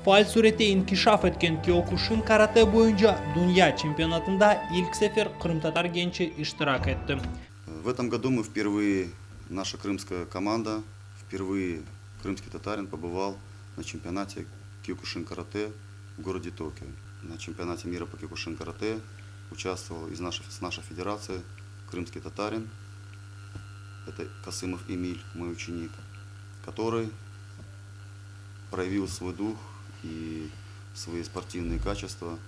Faal sürette inkişaf etken kiyokuşin karate boyunca dünya çempionatında ilk sefer qırımtatar gençi iştirak etti. В этом году мы впервые, наша крымская команда, впервые крымский татарин побывал на чемпионате киокушин карате в городе Токио. На чемпионате мира по киокушин карате участвовал из нашей, с нашей федерации крымский татарин, это Касымов Эмиль, мой ученик, который проявил свой дух и свои спортивные качества.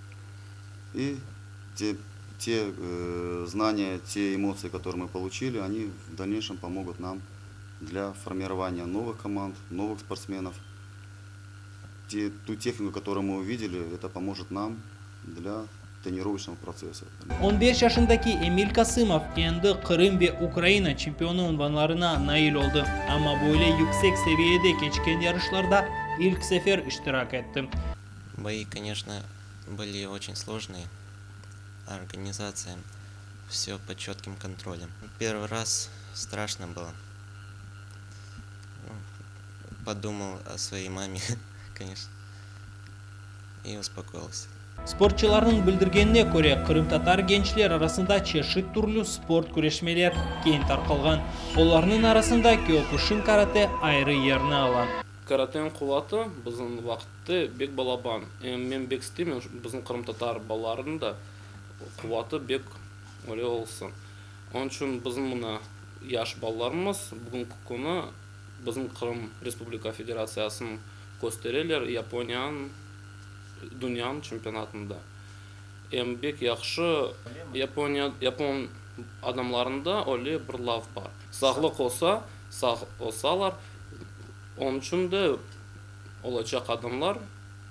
И те, те знания, те эмоции, которые мы получили, они в дальнейшем помогут нам для формирования новых команд, новых спортсменов. Те, ту технику, которую мы увидели, это поможет нам для тренировочного процесса. 15 yaşındaki Emil Kasımov endi Qırım ve Ukraina çempionı unvanlarına nail oldı. Amma böyle yüksek seviyede keçken yarışlarda ilk sefer iştirak etti. Бои, конечно, были очень сложные. Организация, все под четким контролем. Первый раз страшно было. Ну, подумал о своей маме, конечно, и успокоился. Sportçılarnıñ bildirgenine köre, qırımtatar gençler arasında çeşit türlü sport küreşmeler keñ tarqalğan. Olarnıñ arasında kiyokuşin karate ayrı yerni ala. Karateniñ quvatı bizim vaqıtte bek balaban. Em men bek isteymen, bizim qırımtatar balalarınıñ da quvatı bek öyle olsun. Onıñ içün bizim mına yaş balalarımız bugünki künü bizim Qırım Respublika Federatsiyasını köstereler Yaponiyanıñ dünyanıñ çempionatında. Em bek yahşı Yaponiya, yapon adamlarında öyle bir laf bar. Sağlıq olsa, sağ olsalar, onıñ içün de olacaq adamlar,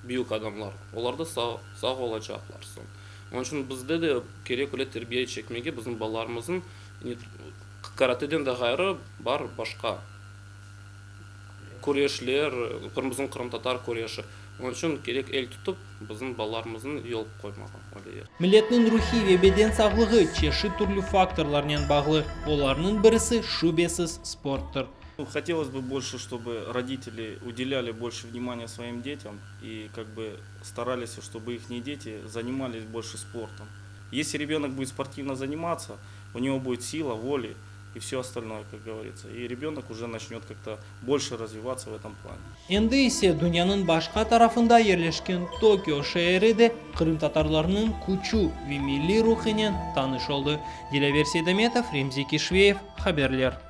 büyük adamlar, olar da sağ, sağ olacaqlar soñ. Onıñ içün bizde de kerek öyle terbiye çekmege bizim balalarımıznıñ karateden de ğayrı bar başqa küreşler, bizim qırımtatar küreşi. Onıñ içün kerek el tutıp bizim balalarımıznı yol qoymağa öyle yer. Milletniñ ruhiy ve beden sağlığı çeşit türlü faktorlarnen bağlı. Olarnıñ birisi, şübesiz, sporttır. Хотелось бы больше, чтобы родители уделяли больше внимания своим детям и как бы старались, чтобы их дети занимались больше спортом. Если ребенок будет спортивно заниматься, у него будет сила, воли и все остальное, как говорится. И ребенок уже начнет как-то больше развиваться в этом плане. Endi ise dünyanıñ başqa tarafında yerleşken Tokio şeeri de qırımtatarlarnıñ küçü ve milliy ruhınen tanış oldı. Dilâver Seydametov, Remzi Kişveyev, haberler.